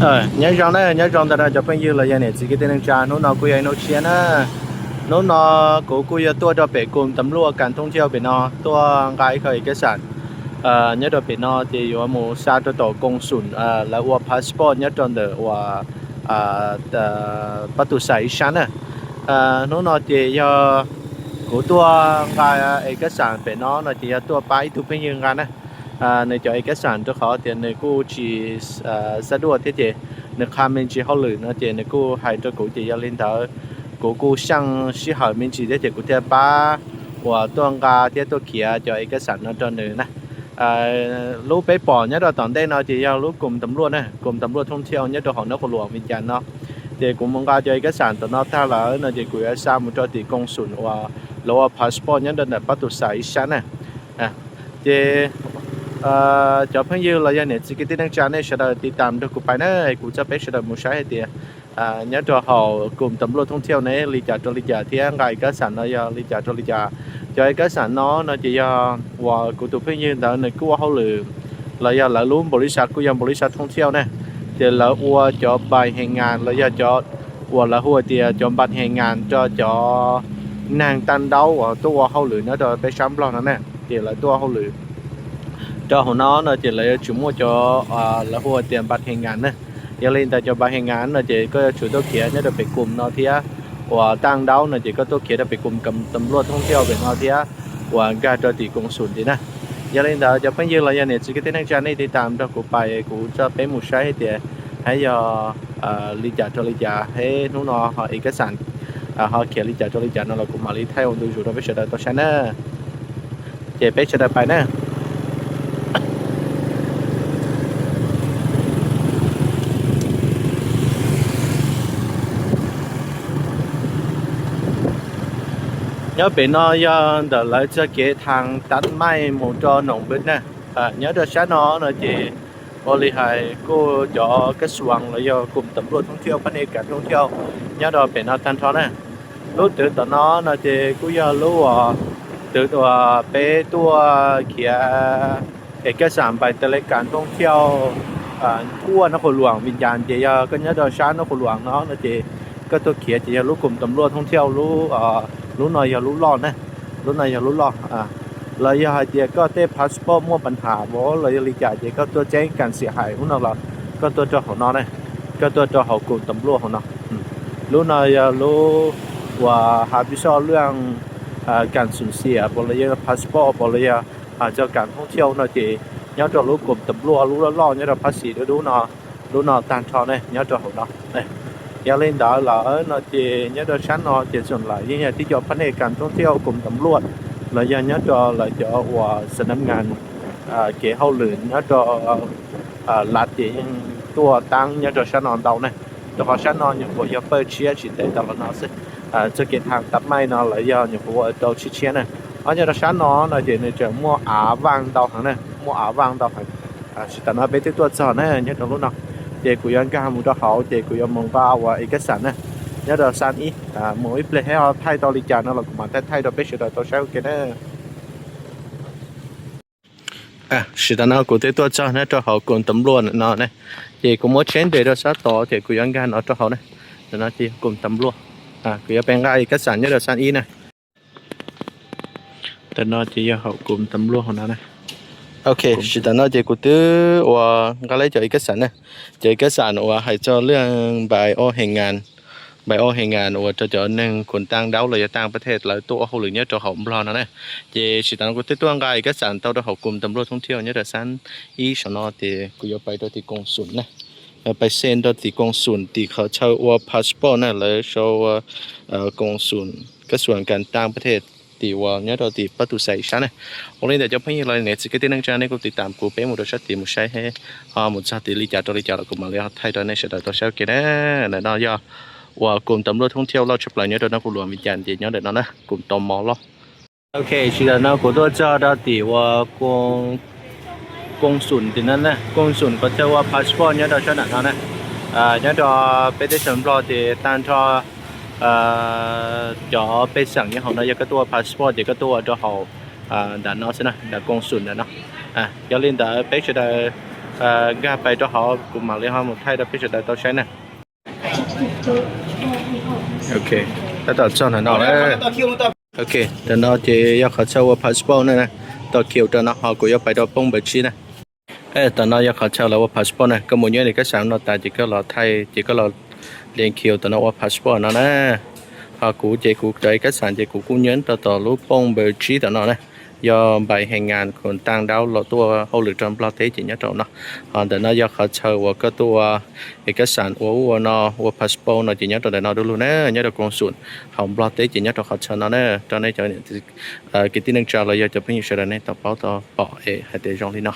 Ơ, nhớ răng đấy, nhớ răng ta ra cho phóng dư là giờ này chỉ cái tên đang trà, nút nó cũng yên nút chia nữa. Nút nó cũng cũng giờ tua cho bể cùng tấm lụa cản thông theo bể nó, tua gai khỏi cái sản. Ờ, nhớ cho bể nó thì có một xa cho tổ công sủn, ờ, là ua passport nhớ cho đỡ ua, ờ, ờ, bắt tụ sai sản nữa. Ờ, nút nó thì giờ cũng tua gai, ờ, cái sản bể nó, nó thì giờ tua bãi tụ phóng dư gai nữa. ອາ ໃນຈອກເອກະສານຕົວເຂົາ ແຕ່ໃນກູຈີ ອາ ສະດວກແທ້ເຈ ໃນຄາເມັນຈີເຮົາຫຼືເນາະ ເຈໃນກູໄຮໂຕກູເຈຢາລິນເທີ ກູກູຊ່າງຊິເຫີເມັນຈີແທ້ເຈ ກູແທ້ປາ ຫົວຕົວງກາແທ້ຕົວເຂຍ ຈອກເອກະສານເນາະ ຕອນໜຶ່ງນະ ອາ ລູກໄປປອນຍາດອກຕອນແດງເນາະ ເຈຢາລູກກົມຕຳຫຼວດນະ ກົມຕຳຫຼວດທ່ອງທ່ຽວຍາດອກຂອງນະຄອນຫຼວງວຽງຈັນເນາະ ເຈກຸມມັງກາຈອກເອກະສານຕອນນອກທ່າເລີເນາະ ເຈກູອາສາໝູ່ຈອກຕິກົງສຸນ ອາ ຫຼືວ່າພາສປອດຍາດອກປະຕູສາອີສານນະ. ອາ ເຈ ເອີ ເຈົ້າເພິ່ນຢູ່ລາວໃຫຍ່ນີ້ ຊິກິດຕິດນັງຈານໃນສະເດີຕິດຕາມເດີກູໄປເນີ ກູຈະໄປສະເດີໝູ່ຊາຍໃຫ້ເຕຍ ອາ ຍາດຕົວເຮົາກຸ່ມຕຳຫຼວດທ່ອງທ່ຽວໃນລິຈາຕົວລິຈາທຽງກາຍເອກະສານເນາະ ຍາລິຈາຕົວລິຈາ ຈອກເອກະສານເນາະ ເນາະ ຈະຍາວ່າກູຕູເພິ່ນຢູ່ເດີໃນກູເຮົາຫຼື ລະຍະລະລຸມບໍລິສັດ ກູຢາງບໍລິສັດທ່ອງທ່ຽວເນາະ ເຈລະອົວຈອບໃບແຮງງານ ລະຍະຈອບ ວ່າລະຫົວເຕຍຈອມບັດແຮງງານ ຈອມ ຈອມນັງຕັນເດົາ ຕົວເຮົາຫຼືເນາະ ເປັນຊຳບລອນນັ້ນແຫຼະ ເຈລະຕົວເຮົາຫຼື ຈອມຫົວນອນເນາະ ເຈລະຈຸມົວຈອມ ອາ ລະຫົວເຕຍບັດແຮງງານເນາະ ຢາລິນແຕ່ຈອມບັດແຮງງານເນາະ ເຈກໍຈະໂຕເຂຍເນາະ ເປັນກຸ່ມເນາະເທຍ ວ່າຕ່າງດ້າວເນາະ ເຈກໍໂຕເຂຍເປັນກຸ່ມກຳຕຳຫຼວດທ່ອງທ່ຽວເປັນເນາະເທຍ ວ່າກາໂຕຕິກົງສຸນຕິນະ ຢາລິນແຕ່ຈະເພິ່ນຢືນລະຍະນີ້ ຊິກິດຕິດນັງຈານໃນຕິດຕາມເດີກູໄປ ກູຈະເປັນໝູ່ຊາຍໃຫ້ເຕຍ ໃຫ້ຢາ ເອີ ລິຈາໂຕລິຈາ ໃຫ້ໜູເນາະ ເອກະສານ ເອີ ເຮົາຂຽນລິຈາໂຕລິຈາເນາະ ລະກູມາລີໄທອອນດູຢູໂຕເປເຊີເດີໂຕຊາແນລ ເຈເປເຊີເດີໄປເນີ ຍອດເປັນນອຍອນເດີ ລະຈະເກທາງຕັດໄມ້ໝູ່ຈອໜອງບຶດນະ ຍອດເດີຊານອນເນາະ ເຈ ບໍລິຫານກູຈອກະຊວງ ລະຍອມກຸ່ມຕຳຫຼວດທ່ອງທ່ຽວ ພະແນກການທ່ອງທ່ຽວ ຍາດອກເປັນອາຕານທອນນະ ລູກຕື່ນຕອນນອນເນາະ ເຈກູຢາລູກຕື່ນຕົວເປຕົວເຂຍເອກະສານໃບຕະແລກການທ່ອງທ່ຽວ ອາ ທົ່ວນະຄອນຫຼວງວຽງຈັນ ເຈຍາກໍຍາດອກຊານນະຄອນຫຼວງເນາະ ເຈກໍຕົວເຂຍ ເຈຍາລູກກຸ່ມຕຳຫຼວດທ່ອງທ່ຽວ ລູກ ອາ ລູກນ້ອຍ ຍາລູກຫຼອກນະ ລຸນນາຍາລຸນລອກ ອາ ລະຍາເດຍກໍເຕພາສປອດມົວບັນຫາບໍ່ ລະຍາລິຈາເດຍກໍຕົວແຈ້ງການເສຍຫາຍ ຮຸນນາລະ ກໍຕົວຈອດຂອງນອນນະ ກໍຕົວຈອດຂອງກົມຕຳຫຼວດຂອງນອນ ລຸນນາຍາລຸວ່າຮັບຜິດຊອບເລື່ອງ ອາ ການສູນເສຍ ບໍລະຍາພາສປອດ ບໍລະຍາ ອາ ຈາກການທ່ອງທ່ຽວນະເດຍ ຍາວຈອດລຸກົມຕຳຫຼວດ ລຸລະລອກ ຍາວຈອດພາສີ ດູນາ ລຸນນອກຕານທອງເນຍ ຍອດຈອດຫົວເນາະ ຍາເລັນດາລາເນາະເຈ ຍາດຈອດຊານນອກເຈ ສ່ວນຫຼາຍ ຍາດທີ່ຈອດພະແນກການທ່ອງທ່ຽວ ກົມຕຳຫຼວດ ລະຍາ ຍາດຈອດ ລະຈອດວ່າສຳນັກງານ ອາ ເກເຮົາເລີນ ຍາດຈອດ ອາ ລັດເຈ ຍັງຕົວຕັ້ງ ຍາດຈອດຊານນອກເຕົາເນຍ ແຕ່ຂອງຊານນອກຍັງບໍ່ຢາກເປີດເຊຍຊິແຕ່ຕະຫຼອດເນາະ ເຊິ່ງ ອາ ຈະເກັບທາງຕັດໄມ້ເນາະ ລະຍາຍັງບໍ່ເຕົາຊິເຊຍເນຍ ອາ ຍາດຈອດຊານນອກເນາະເຈ ໃນຈະມົວອາຫວ່າງເຕົາຫັ້ນເນຍ ມົວອາຫວ່າງເຕົາຫັ້ນ ອາ ຊິຕານອກເປັນຕົວຈອດເນຍ ຍາດຈອດລຸນນອກ ເຈ ກູຍັງກະໝູ່ດອກເຮົາ ເຈ ກູຍັງມອງວ່າເອົາເອກະສານນະ ຍາດຈອດຊານອີ ອາ ໝູ່ອີເປແຮວໄທຕອລິຈານນະ ລະກູມາໄທໄທດອກເປເຊດອກໂຕຊາໂອເຄເນຍ ອາ ຊິຕານອກກູເຕຕົວຈອດນະ ໂຕເຮົາກົມຕຳຫຼວດເນາະ ເຈ ກູມົວເຊນເດດອກຊາໂຕ ເຈ ກູຍັງກະເນາະໂຕເຮົານະ ເນາະ ເຈ ກົມຕຳຫຼວດ ອາ ກູຍັງເປັນກາເອກະສານ ຍາດຈອດຊານອີນະ ຕານອກເຈ ເຮົາກົມຕຳຫຼວດເຮົານະ ໂອເຄ ຊິຕານອກເຈ ກູຕື້ວ່າກາເລຈອກເອກະສານນະ ຈອກເອກະສານວ່າໃຫ້ຈອດເລື່ອງໃບອອກແຮງງານ ໃບອອກແຮງງານ ວ່າຈະເຈົ້າໜຶ່ງຄົນຕ່າງດ້າວ ລະຍະຕ່າງປະເທດ ລະຕົວເຮົາຫຼືຍະຕົວເຮົາບລອນນະ ເຈ ຊິຕານອກກູຕື້ຕົວກາເອກະສານ ເຕົ້າເຮົາກົມຕຳຫຼວດທ່ອງທ່ຽວ ຍະຕະຊານອີສະເນາະ ເຈ ກູຢາກໄປຕໍ່ທີ່ກົງສຸນນະ ໄປເຊັນຕໍ່ທີ່ກົງສຸນ ທີ່ເຂົາເຊົ່າວ່າພາສປອດນະ ລະເຊົ່າວ່າ ເອີ ກົງສຸນ ກະຊວງການຕ່າງປະເທດ ທີ່ວ່າຍອດທີ່ປະຕູໄຊຊະນະ ໂອເລນແຕ່ເຈົ້າພະຍາລາຍເນສ ສະເກດຕິນັງຈາເນ ກົດຕິດຕາມກູເປໝູ່ໂດຊະຕິໝູ່ໄຊເຮ ອາ ໝູ່ຊະຕິລິຈາໂຕລິຈາ ລະກະມາເລໄທຕອນໃນສະດາໂຕເຊວເກນແນນອນຍາ ວ່າກົມຕຳຫຼວດທ່ອງທ່ຽວລາວຈະປະຍອດນະ ຜູ້ຫຼວງວິນຍານເຈຍອດນະ ນະ ກົມຕມລາວ ໂອເຄ ຊິດານະ ກົມຕົວຈາດອດຕິວ່າກົງ ກົງສຸນທີ່ນັ້ນນະ ກົງສຸນກໍຈະວ່າພາສປອດຍອດດອກຊະນະເນາະ ອາ ຍອດດອກເປເຕຊັນບລໍເຕຕານທອ ເອີ ຈອເປສັງຍາເຮົານະ ຍາກະຕົວພາສປອດ ຍາກະຕົວດອກເຮົາ ອາ ດານອກຊະນະ ດາກົງສຸນດານອກ ອາ ຢາລິນດາເປຊະດາ Ơ, gah pay tro hov, kuv mam li ho mus thaij rau peb sawv daws tau saib na. Ok, tab tom txog ntawm no lawm. Ok, ntawm no ces yog qhov chaw ua passport na, tos kiu rau no ho kuv yuav pais rau phooj ywg tsib na. Ntawm no yog qhov chaw lawv ua passport na, koj mus nyeem ej kab sam no tas ces koj los thaij, ces koj los len kiu ntawm no ua passport no na. Ho kuv ces kuv cov ej kab sam ces kuv kuj nyeem rau tom lub phooj ywg tsib ntawm no na. Yog ໃບແຮງງານຄົນຕ່າງດ້າວ tuaj hauj lwm rau Nplog teb ces nyob rau no. Ho ntawm no yog qhov chaw uas koj tuaj ua ej kab sam ua ub ua no, ua passport no ces nyob rau ntawm no du lug na, nyob rau ກອງສູນ hauv Nplog teb ces nyob rau qhov chaw no na. Rau nej cov kwv tij neej tsa los yog cov phooj ywg sawv daws nej tau paub tau pom es hais tias zoo li no.